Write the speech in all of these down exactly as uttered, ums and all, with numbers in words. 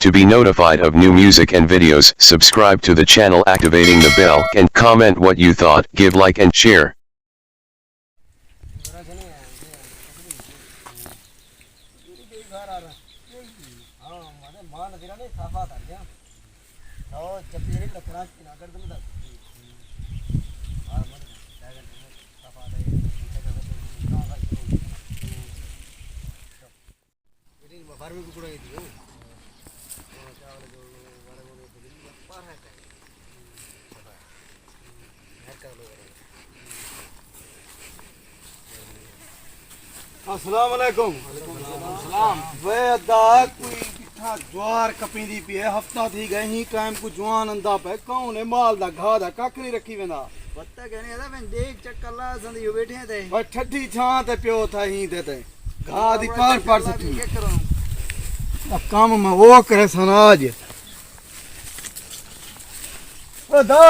To be notified of new music and videos, subscribe to the channel, activating the bell, and comment what you thought, give like and share. السلام علیکم۔ وے ادا کوئی ڈٹھا جوار کپیندی پی ہے، ہفتہ تھی گئے ہی ٹائم کو جوان اندا پے، کون ہے مال دا گھا دا ککھ نہیں رکھی ویندا۔ پتہ کہنے ادا میں دیکھ چکر لا سندی ہو بیٹھے تے۔ بس ٹھڈی چھاں تے پیو تھا ہی تے تے۔ گھا دی پار پار سٹی۔ کم میں وہ کرے سن آج۔ او دو۔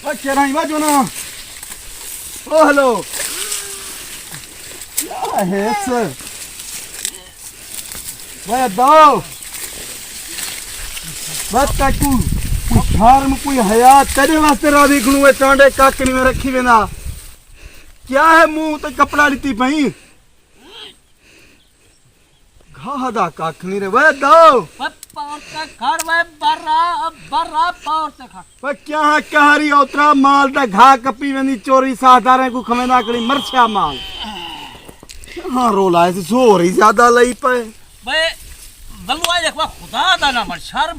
او چرائیں واجو نا۔ او ہلو۔ کیا ہے اس؟ وہ دو۔ بس تکو۔ کوئی شرم، کوئی حیا، تیرے واسطے راضی کھنو اے ٹانڈے کک نہیں میں رکھی وینا۔ کیا ہے منہ تے کپڑا لیتی پئی؟ گھا دا ککھ نہیں رہے۔ وے دو۔ وے پاور تے کھڑ، وے برا، برا پاور تے کھڑ۔ وے کیا ہے کہاری اوترا مال دا گھا کپی ویندی چوری ساہداریں کو کھویندا کڑی مرشا مال۔ ہاں رولا ہے، زور ہی زیادہ لئی پے۔ وے ولو آئے دیکھ، وے خدا دا نام، شرم،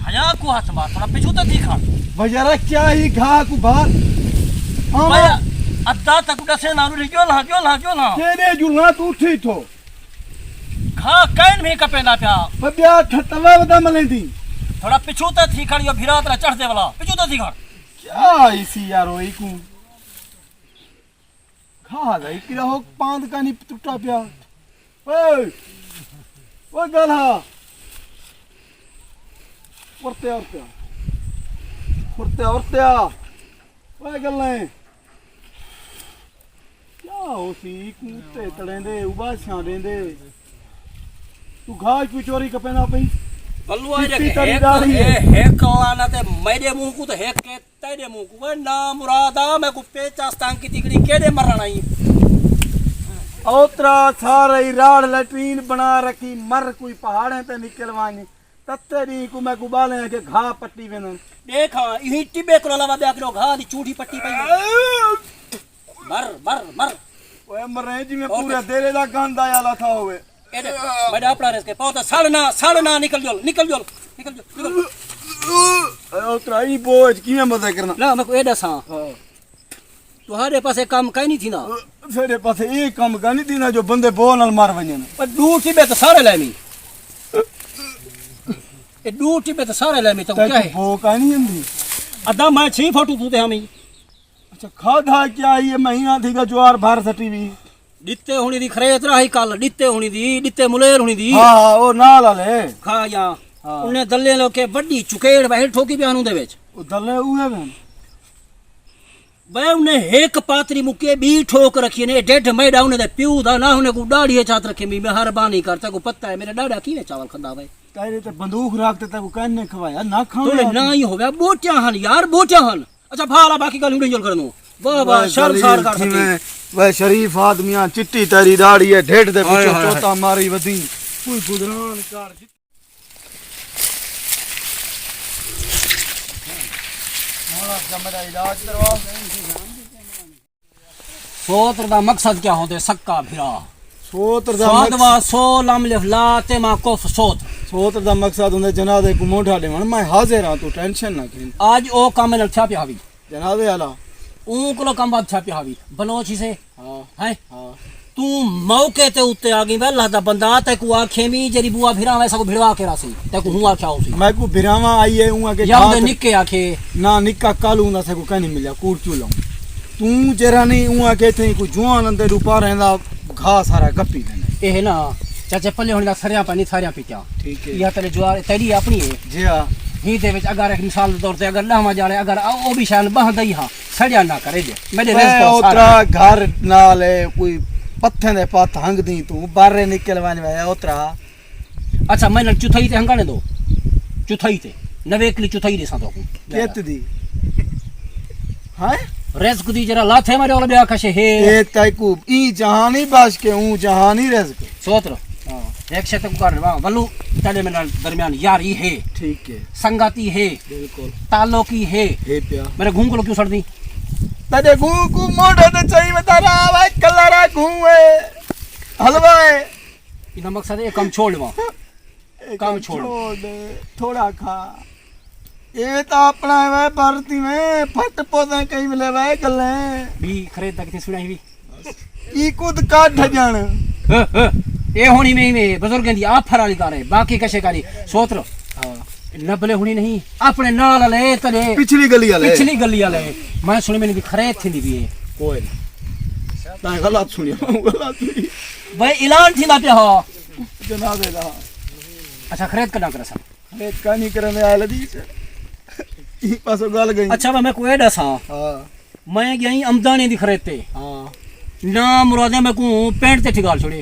حیا کو ہاتھ مار، تھوڑا پچھو تے تھی کھڑ۔ وے یارا کیا ہی گھا کو بھار۔ وے ادا تک ڈسے نہ، جو لہا، جو لہا، جو لہا۔ تیرے جو لہا تو اٹھی تھو۔ کھا کین بھی کپیندا پیا۔ بیا ٹھٹوا ودا ملیندی۔ تھوڑا پچھو تے تھی کھڑ، جو بھرا تیرا چڑھ دے والا۔ پچھو تے تھی کھڑ۔ کیا ایسی یار ہوئی کو؟ کھا دا اکرا ہو پاند کا نہیں ٹوٹا پیا۔ اوئے۔ اوئے گل ہا۔ ورتیا، ورتیا۔ ورتیا، ورتیا۔ اوئے گلیں۔ کیا ہو سی، کوں اتے تڑیندے، اباسیاں ڈیندے۔ تو گھاج کوئی چوری کپیندا پئی؟ ولو آ پتی جے تیری ہک، ڈاڑھی ہے۔ اے ہک لعنت ہے میݙے منہ کوں تے ہک ہے تیݙے منہ کوں۔ وے نا مراد آ، میں کو پیچاس تنگ کیتی کڑی، کیݙے مرݨ آئی؟ اوترا سارے راڑ لیٹرین بݨا رکھی، مر کوئی پہاڑیں تے نکل ونڄ۔ تتے ݙینہہ کوں میکوں ٻالیں آکھے گھا پٹی ویندن۔ ݙیکھ ہاں، ایہی ٹٻے کوں علاوہ ٻیا کݙو گھا دی چوڑھی پٹی پئی ہے۔ مر، مر، مر۔ اوئے مریں جی میں پورے دیرے دا گند آیا لاتھا ہوئے۔ ایݙے، میݙا اپݨا رزق ہے۔ پاؤ تے سڑ نہ، سڑ نہ، نکل جول، نکل جول، نکل جول، نکل جول۔ اے اترا ای بوجھ کیویں مزے کرنا؟ نہ، میں کو اے ݙساں۔ ہاں۔ تہاݙے پاسے کم کائے نہیں تھیندا؟ ساݙے پاسے اے کم کا نہیں تھیندا جو بندے بو نال مر ونڄن۔ پر ݙو ٹٻے تے سارے لیمی۔ اے ݙو ٹٻے تے سارے لیمی، تاں کیا ہے؟ بو کا نہیں ہوندی؟ ادا میں چھی فوٹو تو تے ہمی۔ اچھا، کھادا کیا ہے؟ مہینہ تھی گا جوار بھر سٹی بھی۔ ݙتے ہوݨی دی خریت راہی کل، ݙتے ہوݨی دی، ݙتے ملیر ہوݨی دی۔ ہاں، ہاں، او نال والے۔ کھا یا۔ ہاں۔ انہیں دلے لو کے وڈی چکیڑ وہل ٹھوکی پیا انہوں دے وچ۔ او دلے اوہے وین۔ وے انہیں ہک پاتری مکے ٻی ٹھوک رکھی نے، ڈیڈھ میݙا انہیں دے پیو دا نہ، انہیں کو ݙاڑھی اچ ہتھ رکھے، میں مہربانی کر، تیکوں پتہ ہے میݙا ݙاݙا کیویں چاول کھندا وے۔ تیرے تے بندوق رکھ تے تیکوں کہیں نے کھوایا، نہ کھاوے۔ تو نہ ہی ہویا، بوٹیاں ہن یار، بوٹیاں ہن۔ اچھا، بھالا باقی گل ہنڈی جل کرنو۔ واہ، واہ، شرمسار کر سٹی۔ وے شریف آدمیاں، چٹی تیری ݙاڑھی ہے، ڈھڈ دے ہائے، وچوں ہائے، ہائے۔ چوتا ماری ودی۔ کوئی گزران کر۔ ہݨ آپ جمع دا علاج کروا۔ سوتر دا مقصد کیا ہوندے؟ سکا بھرا۔ سوتر دا سواد مقصد وا سو لم لف لا تے ما کف سوت۔ سوتر دا مقصد ہوندے جنازے کو مونڈھا ݙیوݨ۔ میں حاضر ہاں، تو ٹینشن نہ کھیں۔ اڄ او کم نال تھیا پیا ہوی۔ جنازے والا۔ اوں کولو کم بعد تھیا پیا ہوی۔ بلوچ ہی سے۔ ہاں۔ ہیں؟ ہاں۔ توں موقع تے اتے آ ڳئیں، وے اللہ دا بندہ، تیکوں آکھیں وی جیڑھی بوا بھرا وے، ساکوں بھروا کے راسی، تیکوں ہوں آکھیا ہوسی۔ میکوں بھراواں آئی ہے، اوں آکھے یا کھا اندے تے نکے آکھے۔ نہ، نکا کل اوں دا ساکوں کہیں نہیں ملیا، کوڑ چوں لوں۔ توں جیڑھا نہیں، اوں آکھے اتھیں کوئی جوان اندے ݙو پار ہیندا، گھا سارا کپی دیندے۔ اے ہے نا، چاچے پلے ہݨ دا سریاں پانی ساریاں پیتیاں۔ ٹھیک ہے۔ یا تیرے جوار، تیری اپݨی ہے۔ جی ہاں۔ ہی دے وچ اگر ایک مثال دے طور تے اگر ݙاہواں جاڑے، اگر او، او بھی شان بہندئی ہا۔ سڑیا نہ کرے جے۔ میݙے اے رزق دا سارا۔ اوترا گھر نال ہے، کوئی پتھیں دے پتھ ہنگ دی توں، باہرے نکل ونڄ وے اوترا۔ اچھا، میں نال چوتھائی تے ہنگانے دو۔ چوتھائی تے۔ نویکلی چوتھائی ݙیساں تہاکوں۔ کت دی؟ ہائے؟ رزق دی جرا لاتھے مارے والا ٻیا کھشے ہے۔ اے تیکوں ایں جہانی بخش کے اوں جہانی رزق۔ سوتر۔ ہاں۔ ہک شے تیکوں کر ݙیواں، ولو تیݙے میݙے نال درمیان یاری ہے۔ ٹھیک ہے۔ سنگتی ہے۔ بالکل۔ تعلقی ہے۔ ہے پیا۔ میݙے گھوں کولوں کیوں سڑدیں؟ تیݙے گھوں کوں موڈھے تے چائی ودا رہا وے، کلرا گھوں ہے۔ حلوہ ہے۔ ایندا مقصد ہے، اے کم چھوڑ ݙیواں۔ اے کم کم چھوڑ۔ چھوڑ ݙے، تھوڑا کھا۔ اے تاں اپݨا ہے وے، بھرتی میں پھٹ پوزیں کئی ملے وے گلیں۔ ٻی خرید دا کتھے سݨائی وی؟ ای کد کڈھ ڄݨ۔ ہاں، ہاں۔ اے ہݨ ایویں، ایویں بزرگیں دی آفر والی ڳالھ ہے، باقی کشے کاری۔ سوتر۔ ہاں۔ نبلے ہݨی نہیں، اپݨے نال والے تیݙے پچھلی گلی والے۔ پچھلی گلی والے۔ میں سݨی میݙی خرید تھیندی پئی ہے۔ کوئی نہ۔ تاں غلط سݨیا، غلط سݨی۔ بھائی اعلان تھیندا پیا ہا۔ جنازے دا۔ اچھا، خرید کݙاں کرساں؟ خرید کائنی کرݨ دے آئے لدی۔ ایں پاسوں ڳالھ ڳئی۔ اچھا، میں کوئی ݙساں۔ ہاں۔ میں ڳیاں آمدانی دی خرید تے۔ ہاں۔ نہ مرادے میکوں پینٹ تے ٹھگال چھوڑے۔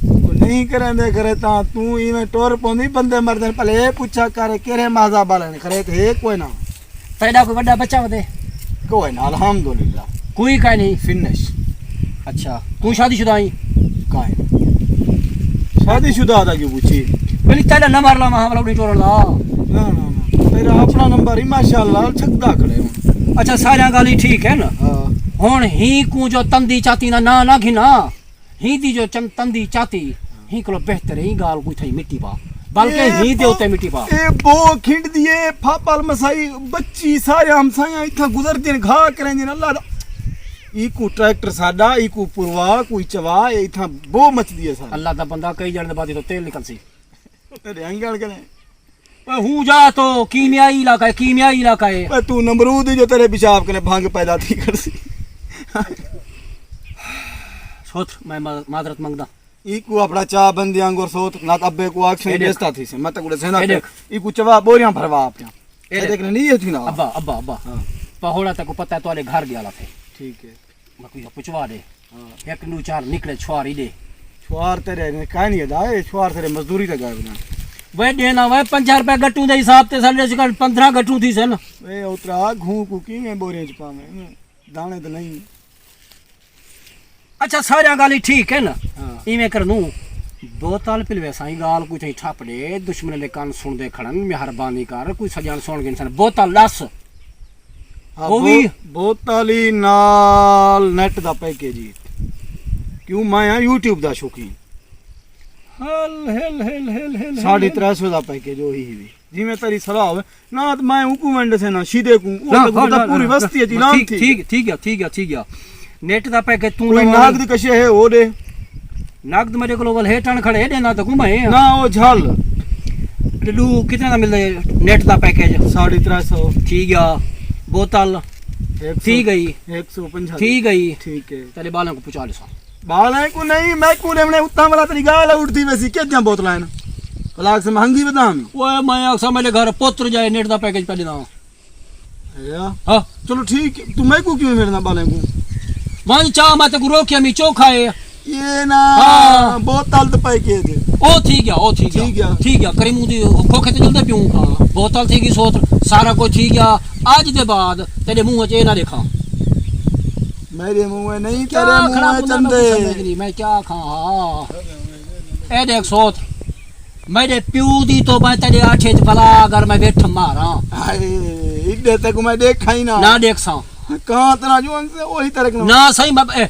او نہیں کریندے خرید تاں توں ایویں ٹر پوندی، بندے مردن پلے پچھا کر کیرھے مازا بالن خرید ہے کوئی نہ۔ تیݙا کوئی وݙا بچہ ودے؟ کوئی نہ، الحمدللہ۔ کوئی کائے نہیں؟ فنش۔ اچھا، توں شادی شدہ ہیں؟ کائے نہ۔ شادی شدہ دا کیوں پوچھی؟ بلی تیݙا نمبر لاواں، ہاں، بلا اُݙی ٹورن دا۔ نہ، نہ، نہ۔ تیݙا اپݨا نمبر ہی ماشاءاللہ چھکدا کھڑے ہن۔ اچھا، ساریاں ڳالھیں ٹھیک ہن۔ ہاں۔ ہݨ ہی کوں جو تندی چاتی دا ناں نہ گھنا، ہی دی جو چن-، تندی چاتی، ہی کولو بہتر ہے، ہی ڳالھ کوئی تھئی مٹی پا۔ بلکہ اے ہی دے پو-، اتے مٹی پا۔ اے بو کھنڈ دی اے پھاپل مسائی بچی سارے ہمسایاں اتھاں گزردین گھا کریندین اللہ دا۔ ایکوں ٹریکٹر ساݙا، ایکوں پروا، کوئی چوا، اے اتھاں بو مچدی ہے ساݙی۔ اللہ دا بندہ کئی ڄݨ دے بعد اتھوں تیل نکلسی۔ تیݙے انگل کنے۔ اوئے ہوں جا تو کیمیائی علاقہ ہے، کیمیائی علاقہ ہے۔ اوئے توں نمرود ہی جو تیݙے پیشاب کنے بھنگ پیدا تھی کھڑسی۔ سوتر، میں ما-، معذرت منگدا۔ ایکوں اپݨا چا بندیاں گور سوتر، نہ تاں ابے کوں آکھیں اے ݙیکھ۔ بیستا تھیسے، میں تاں کوں ݙسیندا اے ݙیکھ۔ ایکوں چوا ٻوریاں بھروا اپݨیاں۔ اے اے ݙیکھ۔ ݙیکھ نہ نہیں ہے تھی نہ۔ ابا، ابا، ابا۔ ہاں۔ پہوڑا تیکوں پتہ ہے تہاݙے گھر ڳیا لا تھے۔ ٹھیک ہے۔ میں کوئی پچھوا ݙے۔ ہاں۔ ہک ݙو چار نکلے چھوار ہی ݙے۔ چھوار تیݙے نے کائے نہیں ادا، اے چھوار تیݙے مزدوری تے ڳئے بنا۔ وے ݙینا وے پنجاہ روپے گٹوں دے حساب تے ساݙے چ پندرہ گٹوں تھیسن۔ اے اترا گھوں کوں کیویں ٻوریاں چ پاویں؟ داݨے تے نہیں۔ اچھا، ساریاں ڳالھیں ٹھیک ہن۔ ہاں۔ ایویں کرنوں، بوتل پلوے سائیں، ڳالھ کوئی تھئی ٹھپ ݙے، دشمن دے کن سݨدے کھڑن، مہربانی کر، کوئی سڄݨ سݨ گھنسن، بوتل ݙس۔ ہاں، او وی بو-، بوتل ہی نال نیٹ دا پیکیج ہی۔ کیوں میں ہاں یوٹیوب دا شوقین۔ ہل، ہل، ہل، ہل، ہل، ساڑھے ہل۔ ترے سو دا پیکیج اوہی ہی وی۔ جیویں تیݙی صلاح ہووے۔ نہ تاں میں اونکوں ونڈ ݙسینا، شیدے کوں، او نہ، تاں نہ، نہ، پوری نہ، وستی اچ نہ، اعلان ٹھیک، تھی۔ ٹھیک، ٹھیک ہے، ٹھیک ہے، ٹھیک ہے۔ نیٹ دا پیکیج توں کوئی نقد کشے ہے، او ݙے۔ نقد میݙے کول ول ہے ٹݨ کھڑے، ݙینا تاں کوں میں۔ نہ، او جھل۔ ݙو کتنے دا ملدے نیٹ دا پیکیج؟ ساڑھے ترے سو۔ ٹھیک ہے۔ بوتل؟ ہک سو، تھی ڳئی۔ ہک سو پنجاہ۔ تھی ڳئی۔ ٹھیک ہے۔ تیݙے ٻالاں کوں پچا ݙیساں۔ ٻالیں کوں نہیں، میکوں ݙیوݨے اتاں والا تیݙی ڳالھ اٹھدی ویسی، کیجھاں بوتلاں ہن؟ بھلا آکھسے مہنگی وداں۔ اوئے میں آکھساں میݙے گھر پتر جائے نیٹ دا پیکیج پیا ݙیندا۔ اچھا۔ ہاں۔ چلو ٹھیک، توں میکوں کیوں ݙیوݨا ٻالیں کوں؟ ونڄ چا میں تیکوں روکیا، میں چوکھا ہے۔ اے نا، ہاں۔ بوتل تے پیکیج۔ او تھی ڳیا، او تھی ڳیا۔ تھی ڳیا۔ تھی ڳیا، کریموں دی کھوکھے تے جلدے پیوں۔ ہاں۔ بوتل تھی ڳئی سوتر، سارا کجھ تھی ڳیا۔ اڄ دے بعد تیݙے منہ اچ اے نہ ݙیکھاں۔ میݙے منہ اچ نہیں، کیا تیݙے منہ کھڑا اچ بندہ، میں چندے۔ کچھ سمجھ نہیں، میں کیا کھاں، ہاں۔ اے ݙیکھ سوتر، میݙے پیو دی توبہ تیݙے آٹھے اچ بھلا اگر میں وٹھ ماراں۔ ہائے، ایݙے تیکوں میں ݙیکھاں ہی نہ۔ نہ ݙیکھساں۔ کاں تیرا جو انگ سے وہی طرح نہ۔ نہ سائیں، میں، اے۔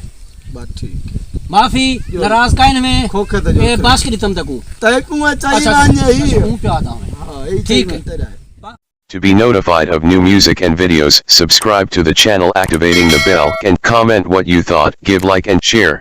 بس ٹھیک ہے۔ معافی، جو ناراض کائے نہ میں۔ کھوکھے تے جو اے۔ بس کر ݙتم تیکوں۔ تیکوں میں چاہیے اچھا، نہ اچھا، یہی۔ اچھا، ہوں پیا آتا میں۔ ہاں، یہی ٹھیک چاہیے ہے۔ تیرا ہے۔ To be notified of new music and videos, subscribe to the channel, activating the bell, and comment what you thought, give like and share.